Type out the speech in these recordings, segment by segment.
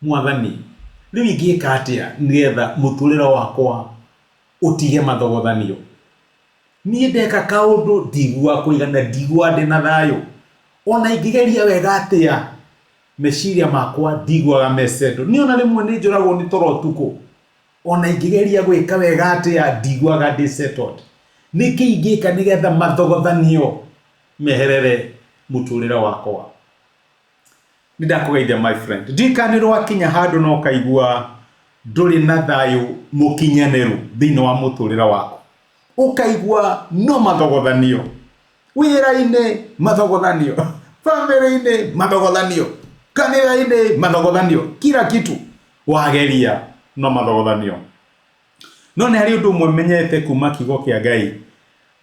Mwathani, rĩu ingĩka atĩa nĩgetha mũtũrĩre wakwa ũtige mathogothanio? Niĩ ndeka kaũndũ ndiguaga kũigana, ndiguaga ndĩna thayũ. Ona ingĩgeria wega atĩa, meciria makwa ndiguaga me settled. Niĩ ona rĩmwe nĩ njũragwo nĩ toro ũtukũ. Ona ingĩgeria gwĩka wega atĩa, ndiguaga ndĩ settled. Nĩkĩ ingĩka nĩgetha mathogothanio meherere mũtũrĩre wakwa? Nĩ ndakũgeithia my friend. Ndiũĩ kana nĩ rwakinya handũ na ũkaigua ndũrĩ na thayũ mũkinyanĩru thĩinĩ wa mũtũrĩre waku. Ũkaigua no mathogothanio. Wĩra-inĩ mathogothanio, bamĩrĩ-inĩ mathogothanio, kanitha-inĩ mathogothanio, kila kitu wageria no mathogothanio. No nĩ harĩ ũndũ ũmwe menyete kuma kiugo kĩa Ngai,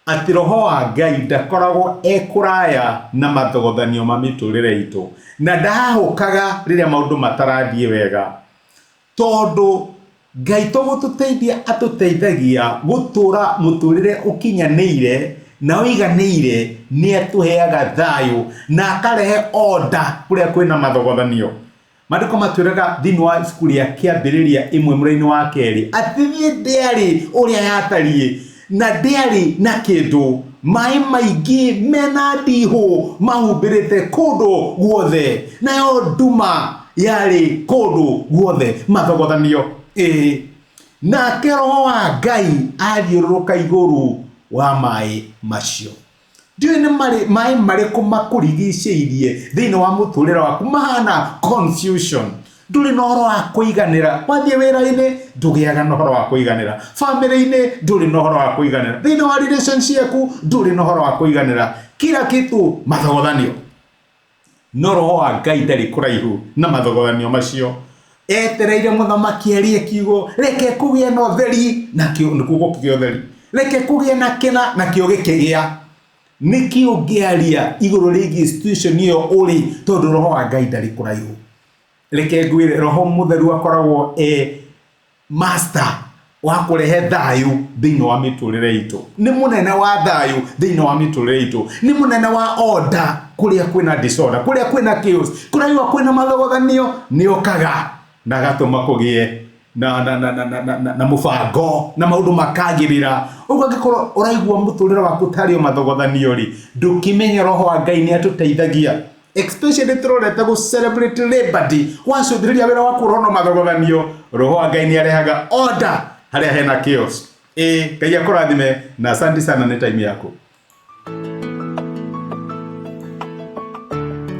atĩ Roho wa Ngai ndakoragwo e kũraya na mathogothanio ma mĩtũrĩre itũ, na ndahahũkaga rĩrĩa maũndũ matarathiĩ wega, tondũ Ngai to gũtũteithia atũteithagia gũtũra mũtũrĩre ũkinyanĩire na ũiganĩire, nĩ atũheaga thayũ na akarehe order kũrĩa kwĩna mathogothanio. Maandĩko matwĩraga thĩinĩ wa ibuku rĩa Kĩambĩrĩria ĩmwe mũrainĩ wa kerĩ atĩ niĩ ndĩarĩ ũrĩa yatariĩ na ndĩarĩ na kĩndũ, maĩ maingĩ mena ndihũ mahumbĩrĩte kũndũ guothe, nayo nduma yarĩ kũndũ guothe. Mathogothanio. Ĩĩ. Nake Roho wa Ngai athiũrũrũka igũrũ wa maĩ macio. Ndiũĩ nĩ marĩ maĩ marĩkũ makũrigicĩirie thĩinĩ wa mũtũrĩre waku mahana confusion. Ndũrĩ na ũhoro wa kũiganĩra. Wathiĩ wĩra-inĩ ndũgĩaga na ũhoro wa kũiganĩra. Bamĩrĩ-inĩ ndũrĩ na ũhoro wa kũiganĩra. Thĩinĩ wa relationship ciaku ndũrĩ na ũhoro wa kũiganĩra. Kila kitu mathogothanio. No Roho wa Ngai ndarĩ kũraihu na mathogothanio macio. Etereire mũthamaki arie kiugo, reke kũgĩe na ũtheri, nakĩo nĩkuo gũkĩgĩa ũtheri. Reke kũgĩe na kĩna, nakĩo gĩkĩgĩa. Nĩkĩ ũngĩaria igũrũ rĩgiĩ situation ĩyo ũrĩ tondũ Roho wa Ngai ndarĩ kũraihu. Reke ngwĩre, Roho Mũtheru akoragwo e master wa kũrehe thayũ thĩinĩ wa mĩtũrĩre itũ, nĩ mũnene wa thayũ thĩinĩ wa mĩtũrĩre itũ, nĩ mũnene wa order kũrĩa kwĩna disorder, kũrĩa kwĩna chaos, kũrĩa kwĩna mathogothanio, nĩ okaga na agatũma kũgĩe na, na, na, na, na, na, na, na mũbango na maũndũ makagĩrĩra. Ũguo angĩkorwo ũraigua mũtũrĩre waku tarĩ o mathogothanio rĩ, ndũkĩmenye Roho wa Ngai nĩ atũteithagia especially tũrorete gũ celebrate Labor Day, wacũthĩrĩria wĩra waku ũrona mathogothanio, Roho wa Ngai nĩ arehaga order harĩa hena chaos. Ĩĩ, Ngai akũrathime na asante sana nĩ time yaku.